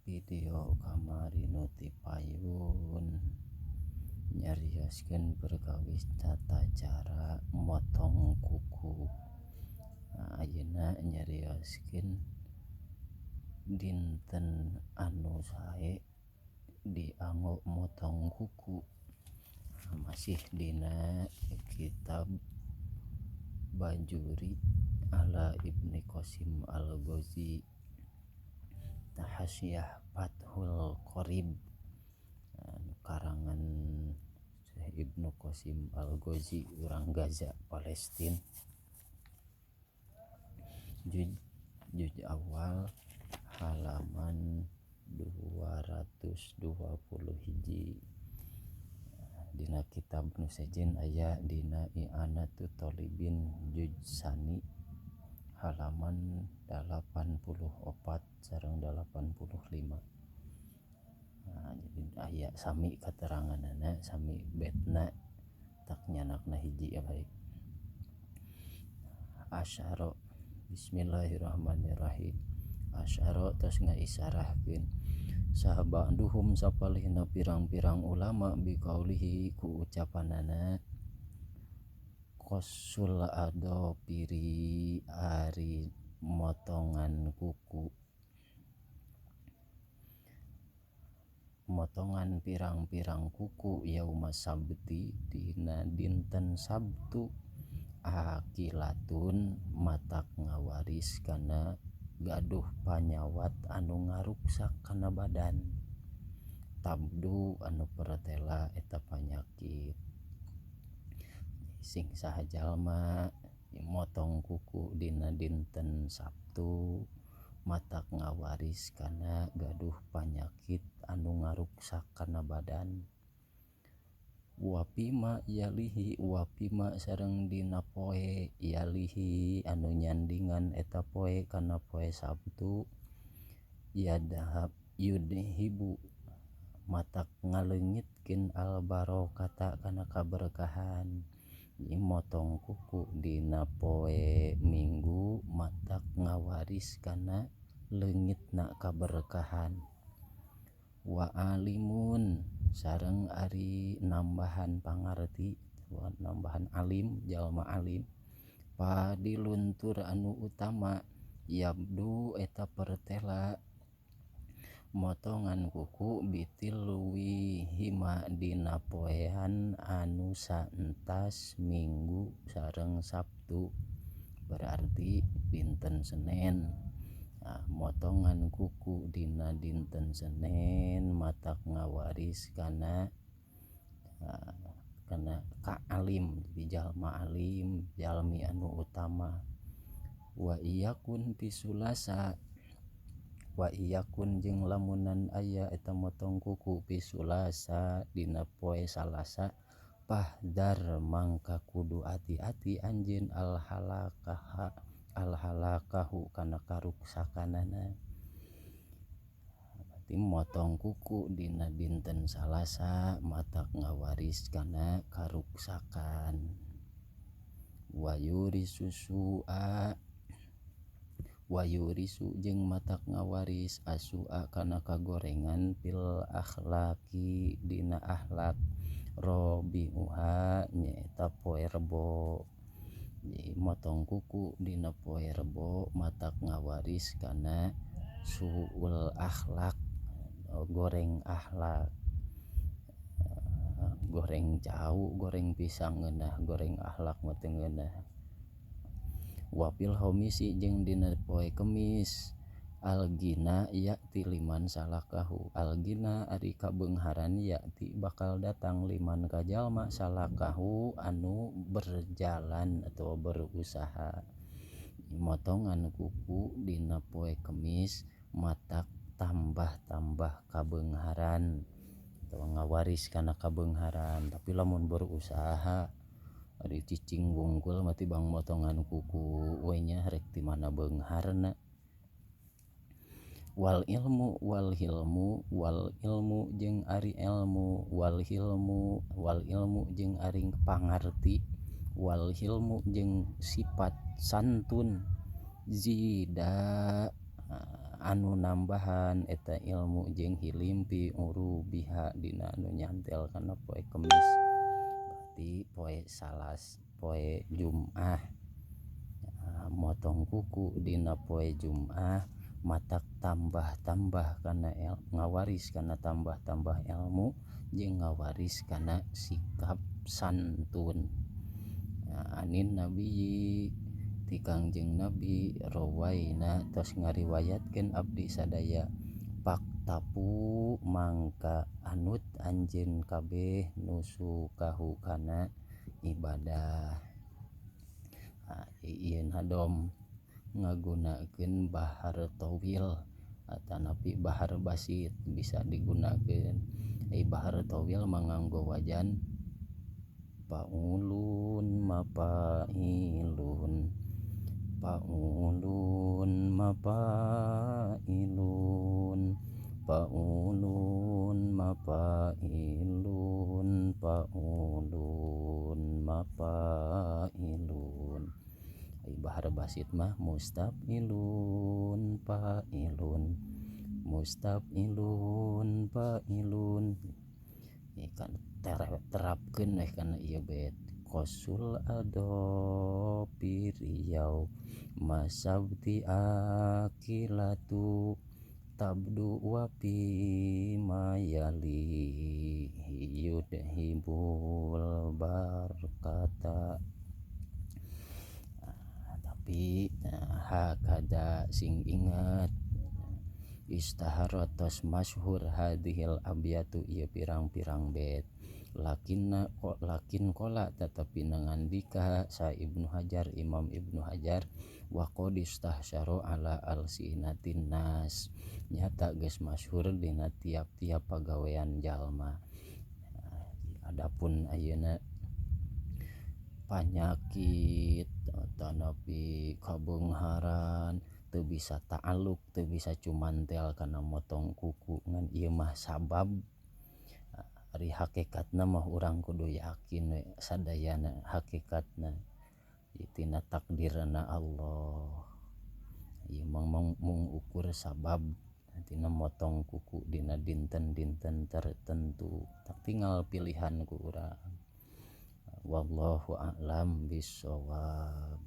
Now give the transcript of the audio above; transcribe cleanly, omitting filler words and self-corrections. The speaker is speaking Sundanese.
Video kamari nu ti payun nyarioskeun perkawis tata cara motong kuku. Nah, ayeuna nyarioskeun dinten anu sae dianggo motong kuku. Masih dina kitab Bajuri ala Ibni Qasim Al-Ghazi, Hasyah Fathul Qorib, karangan Syekh Ibnu Qasim Al-Ghazi, urang Gaza, Palestina. Juz awal halaman 220 hiji. Dina kitab nu sejen aya dina I'anatut Thalibin juz sani halaman 84 sareng 85. Nah, jadi aya sami keteranganana, sami betna tak nyanakna hiji ya baik. Asyara, bismillahirrahmanirrahim. Asyara tos ngaisarahkeun saha ba'duhum sapalihna pirang-pirang ulama biqaulihi ku ucapanana qasul adofiri ari motongan kuku, motongan pirang-pirang kuku yauma sabti dina dinten Sabtu akilatun matak ngawaris kana gaduh panyawat anu ngaruksak kana badan tabdu anu pertela eta panyakit. Sing saha jalma motong kuku dina dinten Sabtu matak ngawaris kana gaduh panyakit anu ngaruksak kana badan. Wapima yalihi wapima sareng dina poe yalihi anu nyandingan eta poe kana poe Sabtu yadhab yudhibu matak ngaleungitkeun al barokata kana kaberkahan. Motong kuku dina poe Minggu matak ngawaris kana leungitna kaberkahan. Wa alimun sareng ari nambahan pangarti, nambahan alim, jalma alim padiluntur anu utama yabdu eta pertela motongan kuku bitilwi hima dina poean anu saentas Minggu sareng Sabtu, berarti dinten Senin. Nah, motongan kuku dina dinten Senin matak ngawaris kana kana ka alim, jadi jalma alim, jalmi anu utama. Wa iyakun pisulasa wa iyakun jeung lamunan aya eta motong kuku pisulasa dina poe Salasa pahdar mangka kudu ati-ati anjeun alhalakaha alhalakahu kana karuksakanana. Berarti motong kuku dina dinten Salasa matak ngawaris kana karuksakan. Wayuri susua wayurisu jeung matak ngawaris asua kana kagorengan fil akhlaki dina akhlak robiuha nyaeta poe Rebo. Motong kuku dina poe Rebo matak ngawaris kana suul akhlak, goreng akhlak, goreng cau, goreng pisang ngeunah, goreng akhlak mah teu ngeunah. Wapil homisi jeung dina poe Kemis algina ya'ti liman salakahu, algina ari kabeungharan ya'ti bakal datang liman ka jalma salakahu anu berjalan atau berusaha. Motongan kuku dina poe Kemis matak tambah-tambah kabeungharan atau ngawaris kana kabeungharan. Tapi lamun berusaha ari cicing wungkul mah tibang motongan kuku we nya rek ti mana beungharna. Wal ilmu wal hilmu wal ilmu jeung ari ilmu wal hilmu wal ilmu jeung ari pangarti wal hilmu jeung sifat santun zida Anu nambahan eta ilmu jeung hilim fi urubiha dina anu nyantel kana poe Kemis berarti poe Salas poe Jum'ah. Motong kuku dina poe Jum'ah matak tambah-tambah kana ngawaris kana tambah-tambah ilmu jeung ngawaris kana sikap santun. Anin nabi ti Kangjeng Nabi rawaina tos ngariwayatkeun abdi sadaya faktapu mangka anut anjeun kabeh nusukahu kana ibadah. Ieu nadom ngagunakeun bahar tawil atanapi bahar basit bisa digunakeun. Ai bahar tawil manganggo wajan paulun mapailun paulun mapailun paulun mapailun paulun mapailun. Ai bahar basit mah mustafilun fa'ilun mustafilun fa'ilun. Ikan terapkeun we kana ieu bait kosul adopi riau masabti akilatu tabdu wa fi mayali yudhibul barkata. Tapi hakada sing ingat istaharatos masyhur hadhil abyatu ieu pirang-pirang bait lakinna lakin qala tetapi nangandika sa Ibnu Hajar Imam Ibnu Hajar wa qad istahsyaru ala alsinatin nas nyata geus masyhur dina tiap-tiap pagawean jalma. Adapun ayeuna panyakit atanapi kabeungharan teu bisa ta'aluk teu bisa cumantel kana motong kuku ngan ieu mah sabab. Ari hakikatna mah urang kudu yakin we sadayana hakikatna tina takdirna Allah. Ieu mah mung ukur sabab tina motong kuku dina dinten-dinten tertentu tak tinggal pilihan ku urang. Wallahu a'lam bissawab.